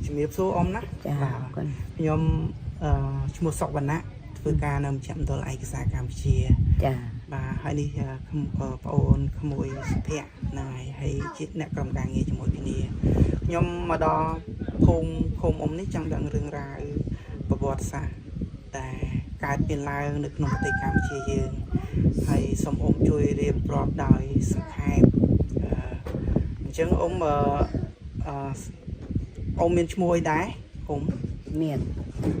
ជំរាបសួរអ៊ំណា ចា បាទ អរគុណ ខ្ញុំអឺឈ្មោះសុកវណ្ណៈធ្វើការនៅមជ្ឈមណ្ឌលឯកសារកម្ពុជា ចា បាទហើយនេះអឺក្មអឺប្អូនក្មួយសុភ័ក្រហ្នឹងហើយហើយជាអ្នកក្រុមការងារជាមួយគ្នាខ្ញុំមកដល់ភូមិឃុំអ៊ំនេះចង់ដឹងរឿងរ៉ាវប្រវត្តិសាស្ត្រតែកើតមានឡើងនៅក្នុងប្រទេសកម្ពុជាយើងហើយសូមអ៊ំជួយរៀបរាប់ដោយសង្ខេបអឺអញ្ចឹងអ៊ំអឺអឺអ៊ំមានឈ្មោះអីដែរអ៊ំ មាន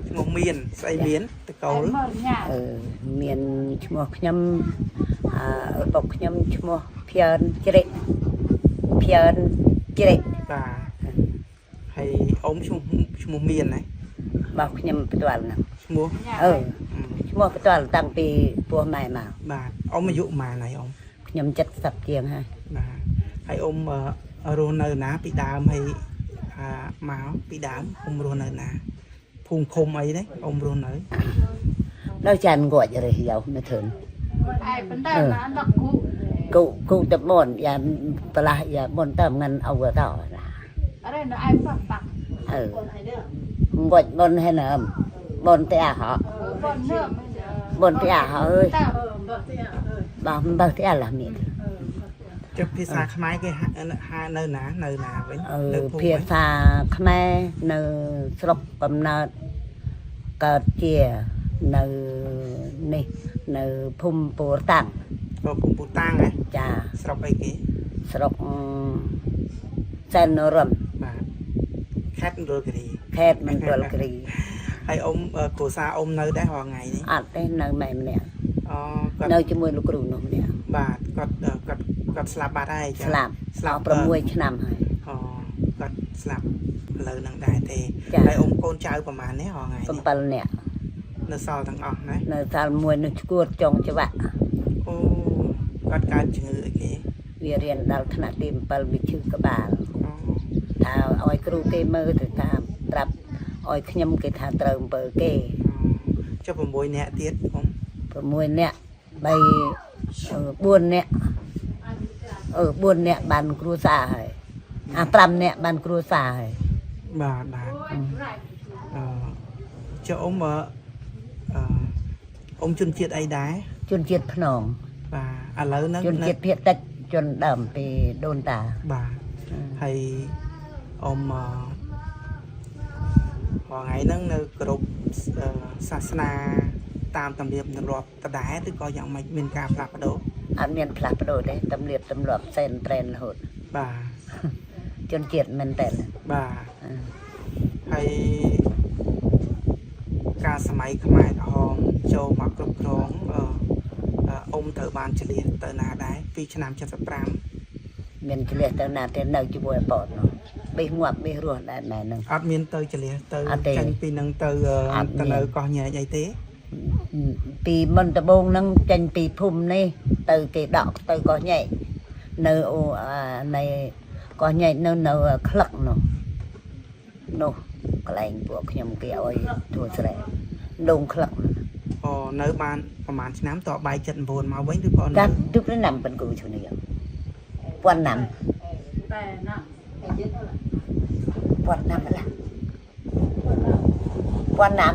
ឈ្មោះមានស្អីមានតកូល អឺមានឈ្មោះខ្ញុំអឺឪពុកខ្ញុំឈ្មោះភឿនជ្រិកភឿនជ្រិក បាទហើយអ៊ំឈ្មោះឈ្មោះមានណា របស់ខ្ញុំផ្ទាល់ហ្នឹង ឈ្មោះ អឺឈ្មោះផ្ទាល់តាំងពីពោះម៉ែមក បាទអ៊ំអាយុប៉ុន្មានហើយអ៊ំ ខ្ញុំ70ជាងហើយ បាទហើយអ៊ំអឺរស់នៅណាពីដើមហើយអាមកពីដើមអ៊ំរស់នៅណាភូមិឃុំអីនេះអ៊ំរស់នៅ ដល់ចានងួចរើសយកនៅធឿន ai vấn đề là nó cụ គូគូតមុនយ៉ាប្រឡាស់យ៉ាមុនតើងិនអវតណា ở đây nó ai phạt bạc អឺងួចមុនហើយណាមុនតែអហ bọn nữa មុនតែអហអើយ ta បើមិនបើតែឡាមាន ចុះភាសាខ្មែរគេហៅហៅនៅណានៅណាវិញ អឺ នៅភូមិ ភាសាខ្មែរនៅស្រុកកំណើតកើតជានៅនេះនៅភូមិពូរតាំង ក៏កំពូតាំងហ៎ ចា ស្រុកអីគេ ស្រុកសែននរម បាទខេត្តមណ្ឌលគិរី ខេត្តមណ្ឌលគិរី ហើយអ៊ំអឺគ្រួសារអ៊ំនៅដែររាល់ថ្ងៃនេះ អត់ទេនៅម៉ែម្នាក់ អូគាត់ នៅជាមួយលោកគ្រូនោះម្នាក់ បាទគាត់អឺគាត់គាត់ស្លាប់បាត់ហើយចា ស្លាប់ ស្លាប់ 6ឆ្នាំហើយ អូគាត់ស្លាប់ឥឡូវហ្នឹងដែរទេ ចា ហើយអ៊ំកូនចៅប្រហែលនេះរាល់ថ្ងៃនេះ 7នាក់ នៅសល់ទាំងអស់ណា នៅសាលមួយនៅឈួតចុងច្បាក់ អូគាត់កើតជំងឺអីគេ វារៀនដល់ថ្នាក់ទី7វាឈឺក្បាល អូ ថាឲ្យគ្រូគេមើលទៅតាមប្រាប់ឲ្យខ្ញុំគេថាត្រូវអំពើគេ ចុះ6នាក់ទៀតអ៊ំ 6នាក់3 4នាក់អឺ4នាក់បានគ្រួសារហើយអា5នាក់បានគ្រួសារហើយ បាទបាទអឺចុះអ៊ំអឺអឺអ៊ំជនជាតិអីដែរ ជនជាតិភ្នង បាទឥឡូវហ្នឹង ជនជាតិភាគតិចជនដើមពីដូនតា បាទហើយអ៊ំអឺរាល់ថ្ងៃហ្នឹងនៅគ្រប់អឺសាសនាតាមទំនៀមទម្លាប់ដដែលឬក៏យ៉ាងម៉េចមានការផ្លាស់ប្ដូរ អត់មានផ្លាស់ប្ដូរទេទំនៀបទម្លាប់សែនប្រែនរហូត បាទ ជនជាតិមែនតើ បាទហើយការសម័យខ្មែរក្រហមចូលមកគ្រប់គ្រងអឺអឺអ៊ំត្រូវបានចលៀសទៅណាដែរពីឆ្នាំ75 មានឆ្លៀសទៅណាទេនៅជាមួយអពតនោះបេះងាប់បេះរស់ដែរម៉ែហ្នឹង អត់មានទៅចលៀសទៅ អត់ទេ ចេញពីនឹងទៅអឺ អត់មាន ទៅនៅកោះញែកអីទេ ពីមុនដំបូងហ្នឹងចេញពីភូមិនេះទៅគេដកទៅកោះញែកនៅអូអានៃកោះញែកនៅនៅក្លឹកនោះនោះកន្លែងពួកខ្ញុំគេឲ្យធ្វើស្រែដងក្លឹក អូនៅបានប្រហែលឆ្នាំតបែក79មកវិញឬក៏នៅ កាទុកណាំប៉ុនគូឈ្នេះពាន់ណាំ bè nè ពាន់ណាំឡាពាន់ណាំ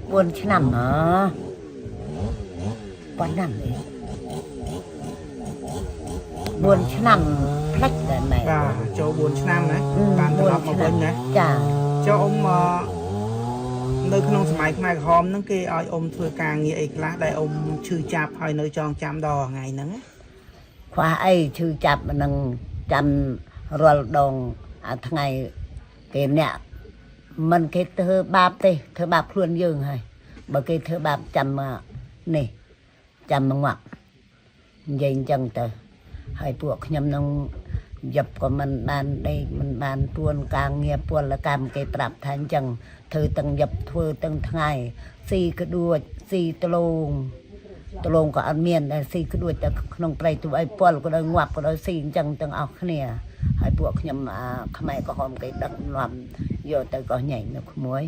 4ឆ្នាំហ៎ពាន់ណាំអី4ឆ្នាំផ្លិចដែរម៉ែ បាទចូល4ឆ្នាំណាបានត្រឡប់មកវិញណា ចា ចុះអ៊ំអឺនៅក្នុងសម័យខ្មែរក្រហមហ្នឹងគេឲ្យអ៊ំធ្វើការងារអីខ្លះដែលអ៊ំឈឺចាប់ហើយនៅចងចាំដល់ថ្ងៃហ្នឹងណា ខ្វះអីឈឺចាប់នឹងចាំរាល់ដងអាថ្ងៃគេអ្នកមិនគេធ្វើបាបទេធ្វើបាបខ្លួនយើងហើយបើគេធ្វើបាបចាំមកនេះចាំមកងាប់និយាយអញ្ចឹងទៅហើយពួកខ្ញុំនឹងយប់ក៏មិនបានដេកមិនបានពួនការងារពលកម្មគេប្រាប់ថាអញ្ចឹងធ្វើទាំងយប់ធ្វើទាំងថ្ងៃស៊ីក្ដួចស៊ីត្លង តលងក៏អត់មានដែរស៊ីក្ដួចតែក្នុងព្រៃទូអីពលក៏ដោយងាប់ក៏ដោយស៊ីអញ្ចឹងទាំងអស់គ្នាហើយពួកខ្ញុំអាខ្មែរក្រហមគេដឹកនាំយកទៅក៏ញែកនៅក្មួយ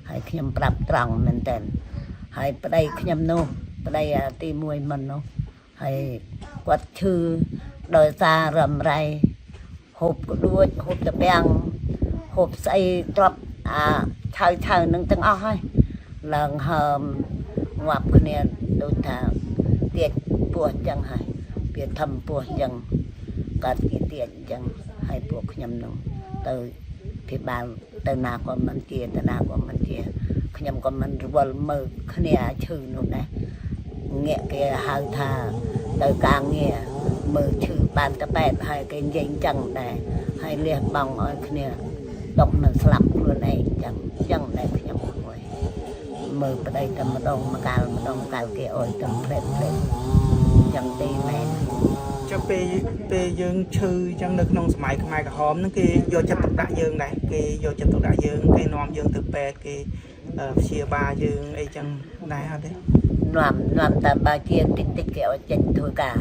ហើយខ្ញុំប្រាប់ត្រង់មែនតើហើយប្តីខ្ញុំនោះប្តីអាទី1មុននោះហើយគាត់ឈឺដោយសាររំរៃ ហូបក្ដួចហូបតាពាំងហូបស្អីទ្របអាឆៅឆៅនឹងទាំងអស់ហើយឡើងហើមងាប់គ្នាដូចថាទៀចពោះអញ្ចឹងហើយវាធំពោះអញ្ចឹងកាត់គេទៀចអញ្ចឹងហើយពួកខ្ញុំនឹងទៅភិបាលទៅណាក៏មិនជាទៅណាក៏មិនជាខ្ញុំក៏មិនរវល់មើលគ្នាអាឈឺនោះដែរ ងាកគេហៅថាទៅការងារមើលឈឺបានតែបែបហើយគេនិយាយចឹងដែរហើយលះបង់ឲ្យគ្នាដុកនឹងស្លាប់ខ្លួនឯងចឹងចឹងដែរខ្ញុំមួយមើលប្តីតែម្ដងម្កាលម្ដងកាលគេអោយតែផ្លែតផ្លែតចឹងទេមែន ចុះពេលពេលយើងឈឺអញ្ចឹងនៅក្នុងសម័យខ្មែរក្រហមហ្នឹងគេយកចិត្តទុកដាក់យើងដែរគេយកចិត្តទុកដាក់យើងគេនាំយើងទៅពេទ្យគេព្យាបាលយើងអីចឹងដែរអត់ទេ នាំនាំតែបើជាតិចតិចគេឲ្យចេញធ្វើការ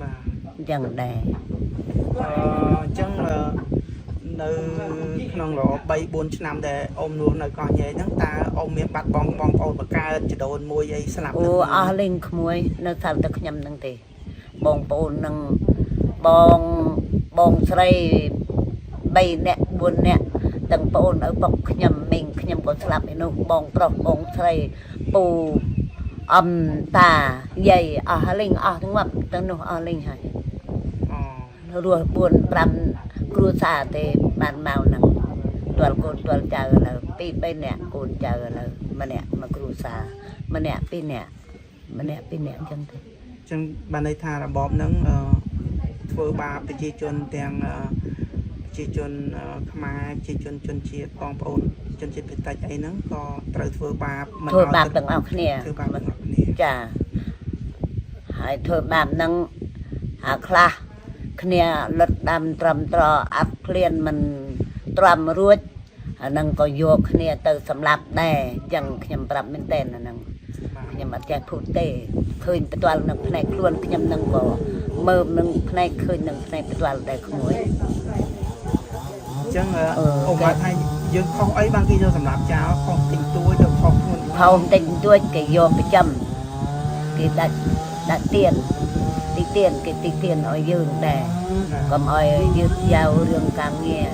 បាទ ចឹងដែរ អញ្ចឹងនៅក្នុងរ3 4ឆ្នាំដែលអ៊ំនោះនៅកោះញែកហ្នឹងតើអ៊ំមានបាត់បង់បងប្អូនបង្កើតចដូនមួយអីស្លាប់ អូ នៅ អស់លេងក្មួយនៅសល់តែខ្ញុំនឹងទេបងប្អូននឹងបងបងស្រី3នាក់4នាក់ទាំងប្អូនឪពុកខ្ញុំមីងខ្ញុំក៏ស្លាប់ឯនោះបងប្រុសបងស្រីពូអំតាយាយអស់លេងអស់ងាប់ទៅនោះអស់លេងហើយ អូ រស់4 5គ្រួសារទេបានមកហ្នឹងទាល់កូនទាល់ចៅឥឡូវ2 3នាក់កូនចៅឥឡូវម្នាក់មួយគ្រួសារម្នាក់ពីរនាក់ម្នាក់ពីរនាក់អញ្ចឹងទេ អញ្ចឹងបានន័យថារបបហ្នឹងធ្វើបាបប្រជាជនទាំងប្រជាជនខ្មែរប្រជាជនជនជាតិបងប្អូនជនជាតិភាគតិចអីហ្នឹងក៏ត្រូវធ្វើបាបមិន ធ្វើបាបទាំងអស់គ្នា ធ្វើបាបទាំងអស់គ្នា ចាហើយធ្វើបាបហ្នឹងអាខ្លះគ្នាលុតដាំត្រឹមត្រអាប់ឃ្លានមិនទ្រាំរួចអាហ្នឹងក៏យកគ្នាទៅសម្លាប់ដែរអញ្ចឹងខ្ញុំប្រាប់មែនតើអាហ្នឹង បាទ ខ្ញុំអត់ចេះភូតទេឃើញផ្ទាល់នឹងផ្នែកខ្លួនខ្ញុំនឹងក៏មើលនឹងផ្នែកឃើញនឹងផ្នែកផ្ទាល់ដែរក្មួយ អញ្ចឹង អឺ អ៊ំថាយើងខុសអីបានគេយកសម្រាប់ចោលខុសតិចតួចទៅខុសខ្លួន ផោមតិចបន្តួចគេយកប្រចាំគេដាក់ដាក់ទៀនទីទៀនគេទីទៀនឲ្យយើងដែរកុំឲ្យយឺតយ៉ាវរឿងការងារ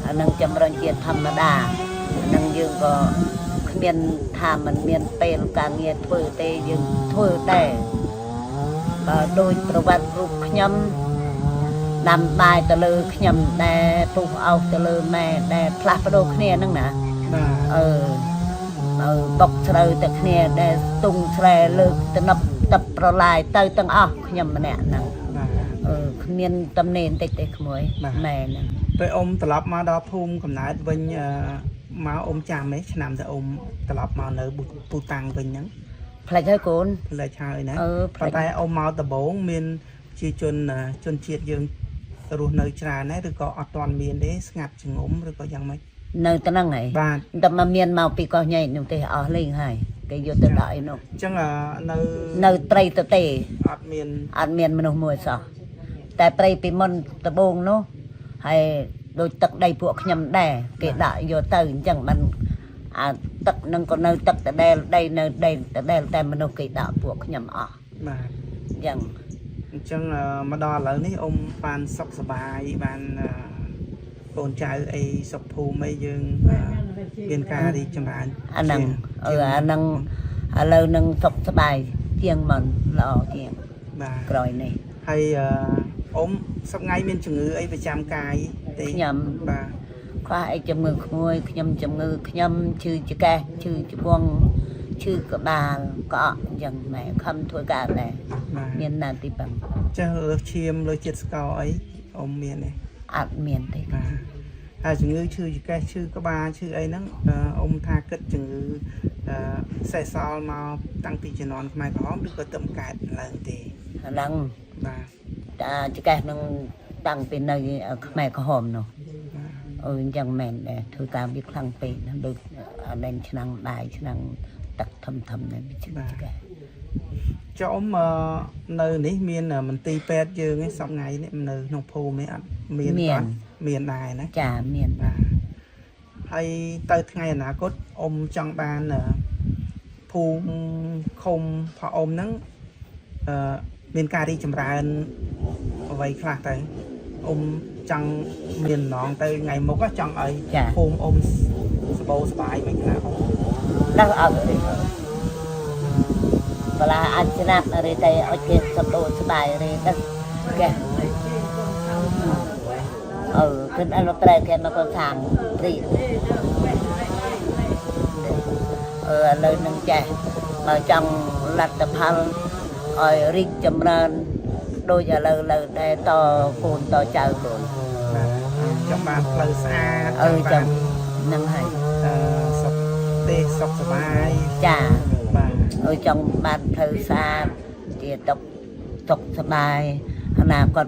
អានឹងចម្រុងជាធម្មតាអានឹងយើងក៏គ្មានថាมันមានពេលការងារធ្វើទេយើងធ្វើដែរបើដូចប្រវត្តិរូបខ្ញុំដាំបាយទៅលើខ្ញុំដែរពុះអោសទៅលើម៉ែដែរផ្លាស់ប្ដូរគ្នាហ្នឹងណា បាទ អឺអឺបុកស្រូវតែគ្នាដែលស្ទុងស្រែលើកតំណប់ទឹកប្រឡាយទៅទាំងអស់ខ្ញុំម្នាក់ហ្នឹង បាទ អឺគ្មានតំណេបន្តិចទេក្មួយ បាទ ម៉ែហ្នឹង ពេលអ៊ំត្រឡប់មកដល់ភូមិកំណើតវិញមកអ៊ំចាំទេឆ្នាំតែអ៊ំត្រឡប់មកនៅពូតាំងវិញហ្នឹង ផ្លេចហើយកូន ផ្លេចហើយណា អឺផ្លេច ប៉ុន្តែអ៊ំមកដំបូងមានជាជនជនជាតិយើងរស់នៅច្រើនដែរឬក៏អត់ទាន់មានទេស្ងាត់ជ្ងំឬក៏យ៉ាងម៉េច នៅទៅហ្នឹងហើយ បាទ តែមកមានមកពីកោះញែកនោះទេអស់លេងហើយគេយកទៅដាក់ឯនោះ អញ្ចឹងនៅ នៅត្រីទៅទេ អត់មាន អត់មានមនុស្សមួយសោះតែព្រៃពីមុនដំបូងនោះហើយដូចទឹកដីពួកខ្ញុំដែរគេដាក់យកទៅអញ្ចឹងបានអាទឹកនឹងក៏នៅទឹកដដែលដីនៅដីដដែលតែមនុស្សគេដាក់ពួកខ្ញុំអស់ បាទ អញ្ចឹង អញ្ចឹងមកដល់ឥឡូវនេះអ៊ំបានសុខសប្បាយបានកូនចៅអីសុខភូមិអីយើងមានការរីកចម្រើន អាហ្នឹងអឺអាហ្នឹងឥឡូវនឹងសុខសប្បាយជាងមុនល្អជាង បាទ ក្រោយនេះ ហើយអ៊ំសប្ងៃមានជំងឺអីប្រចាំកាយទេ ខ្ញុំ បាទ ខ្វះអីជំងឺក្មួយខ្ញុំជំងឺខ្ញុំឈឺចង្កេះឈឺច្បងឈឺក្បាលក្អកអញ្ចឹងម៉ែខំធ្វើការដែរ បាទ មានណាទីពឹង ចេះលើសឈាមលើសជាតិស្ករអីអ៊ំមានទេ អត់មានទេ បាទហើយជំងឺឈឺចង្កេះឈឺក្បាលឈឺអីហ្នឹងអ៊ំថាគិតជំងឺសេះសល់មកតាំងពីជំនាន់ខ្មែរក្រហមឬក៏ទឹមកើតឡើងទេ ហ្នឹង បាទ តាចកេះនឹងតាំងពីនៅខ្មែរក្រហមនោះ បាទ អឺអញ្ចឹងមែនដែរធ្វើការវាខ្លាំងពេកណាដូចអាដែងឆ្នាំងបាយឆ្នាំងទឹកធំធំនេះវាឈឺចកេះ ចុះអ៊ំនៅនេះមានមន្ទីរពេទ្យយើងឯងសប្ងៃនេះនៅក្នុងភូមិនេះអត់មាន មាន អត់មានដែរណា ចាមាន បាទហើយទៅថ្ងៃអនាគតអ៊ំចង់បានភូមិឃុំផអ៊ំហ្នឹងអឺមានការរីកចម្រើនអ្វីខ្លះទៅ អ៊ំចង់មានម្ដងទៅថ្ងៃមុខចង់ឲ្យ ចា ភូមិអ៊ំសបោសបាយមិនខ្លះអ៊ំ ដល់អត់ទេបលាអាចច្នាប់រីតែឲ្យគេសបោសបាយរីទៅគេអឺគឺអត់ត្រែគេមកកខាងព្រីអឺឥឡូវនឹងចេះបើចង់លទ្ធផលឲ្យរីកចម្រើនដូចឥឡូវលើដែរតកូនតចៅកូន បាទចង់បានផ្លូវស្អាត អឺ ចង់បាន ចាំហ្នឹងហើយ អឺសុខទេសសុខសប្បាយ ចា បាទ ឲ្យចង់បានផ្លូវស្អាតជាតុកតុកសប្បាយអនាគត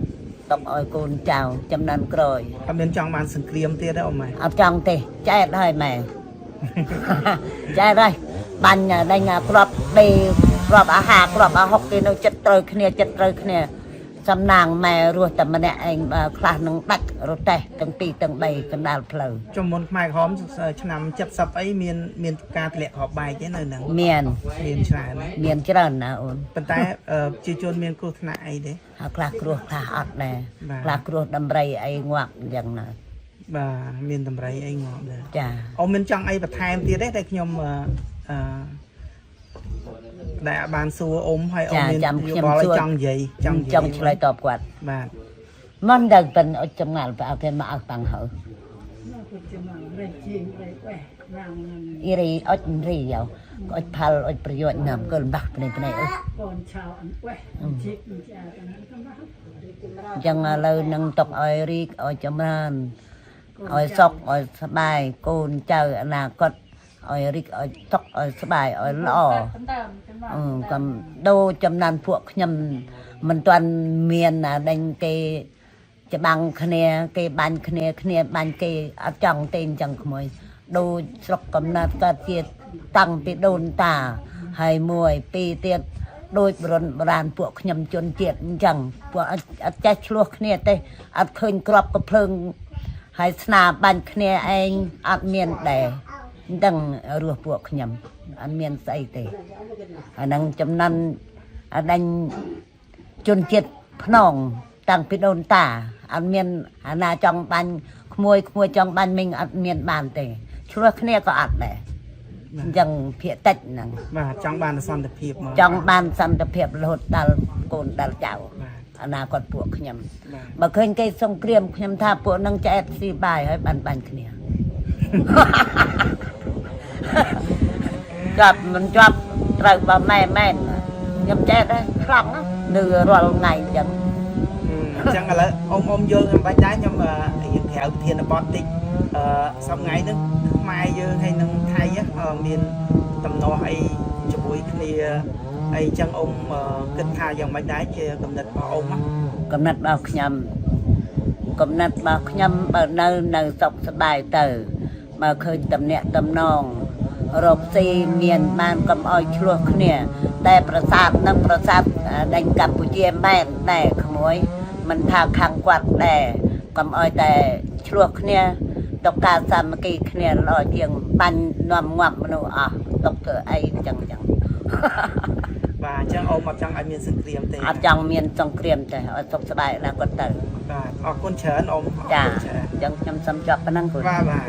តុកឲ្យកូនចៅចំណានក្រោយ អត់មានចង់បានសង្គ្រាមទៀតទេអ៊ំហ៎ អត់ចង់ទេចែកហើយម៉ែ ចែកហើយបាញ់ដេញក្របដេក្របអាហារក្របអាហុកគេនៅចិត្តត្រូវគ្នាចិត្តត្រូវគ្នាសំណាងម៉ែរស់តែម្នាក់ឯងបើខ្លះនឹងដាច់រទេះទាំងពីរទាំងបីកណ្ដាលផ្លូវ ចំមុនខ្មែរក្រហមឆ្នាំ70អីមានមានការធ្លាក់គ្រាប់បែកទេនៅហ្នឹង មាន មានច្រើនណាស់ មានច្រើនណាអូន ប៉ុន្តែអឺប្រជាជនមានគ្រោះថ្នាក់អីទេ ហើយខ្លះគ្រោះខ្លះអត់ដែរ បាទ ខ្លះគ្រោះដំរីអីងាប់អញ្ចឹងណា បាទមានតម្រៃអីងាប់ដែរ ចា អ៊ំមានចង់អីបន្ថែមទៀតទេតែខ្ញុំអឺអឺដែលអត់បានសួរអ៊ំហើយអ៊ំ ចា មាន ចាំ យោបល់អី ខ្ញុំសួរ ចង់និយាយចង់និយាយ ចង់ឆ្លើយតបគាត់ បាទ មិនដល់ប៉ិនអុចចម្ងាល់បើគេមកអើតាំងហើយអ៊ីរីអុចរីយោអុចផលអុចប្រយោជន៍ណាំកើលបាក់ភ្នែកភ្នែកអុចអញ្ចឹងឥឡូវនឹងຕົកឲ្យរីកឲ្យចម្រើនឲ្យសុខឲ្យសប្បាយកូនចៅអនាគតឲ្យរីកឲ្យសុខឲ្យសប្បាយឲ្យល្អ អឺកំដូរចំណានពួកខ្ញុំមិនទាន់មានអាដេញគេច្បាំងគ្នា គេបាញ់គ្នាគ្នាបាញ់គេអត់ចង់ទេអញ្ចឹងក្មួយដូរស្រុកកំណើតកើតជាតិតាំងពីដូនតាហើយមួយពីរទៀតដូចបរុនបុរាណពួកខ្ញុំជនជាតិអញ្ចឹងពួកអត់អត់ចេះឆ្លោះគ្នាទេអត់ឃើញក្របកភ្លើងហើយស្នាបាញ់គ្នាឯងអត់មានដែរអញ្ចឹងរស់ពួកខ្ញុំអត់មានស្អីទេ អាហ្នឹងចំណានអាដាញ់ជនជាតិភ្នងតាំងពីដូនតាអត់មានអាណាចង់បាញ់ក្មួយក្មួយចង់បាញ់មីងអត់មានបានទេឆ្លោះគ្នាក៏អត់ដែរអញ្ចឹងភាកតិចហ្នឹង បាទចង់បានសន្តិភាពមក ចង់បានសន្តិភាពរហូតដល់កូនដល់ចៅ បាទ អនាគតពួកខ្ញុំ បាទ បើឃើញគេសង្គ្រាមខ្ញុំថាពួកហ្នឹងចែកស៊ីបាយហើយបានបាញ់គ្នា ជាប់មិនជាប់ត្រូវបើម៉ែមែនខ្ញុំចេះដែរខ្លាំងណាស់នៅរាល់ថ្ងៃអញ្ចឹង អញ្ចឹងឥឡូវអ៊ំអ៊ំយល់ខ្ញុំបាច់ដែរខ្ញុំយើងក្រៅប្រធានបទតិចអឺសប្តាហ៍ថ្ងៃហ្នឹងខ្មែរយើងហើយនឹងថៃមានតំណោះអីជាមួយគ្នាអីចឹងអ៊ំគិតថាយ៉ាងម៉េចដែរជាកំណត់របស់អ៊ំណា កំណត់របស់ខ្ញុំកំណត់របស់ខ្ញុំបើនៅនៅសុខសប្បាយទៅបើឃើញតំណាក់តំណងរកស៊ីមានបានកុំឲ្យឆ្លោះគ្នា តែប្រាសាទនឹងប្រាសាទដេញកម្ពុជាមែនដែរក្មួយមិនថាខាងគាត់ដែរកុំឲ្យតែឆ្លោះគ្នាតុកការសាមគ្គីគ្នាល្អជាងបាញ់នាំងាប់មនុស្សអស់ទុកធ្វើអីអញ្ចឹងអញ្ចឹង បាទអញ្ចឹងអ៊ំអត់ចង់ឲ្យមានសង្គ្រាមទេ អត់ចង់មានសង្គ្រាមទេឲ្យសុខសប្បាយអនាគតទៅ បាទអរគុណច្រើនអ៊ំអរ ចា គុណច្រើន អញ្ចឹងខ្ញុំសូមចប់ប៉ុណ្ណឹងគូ បាទបាទ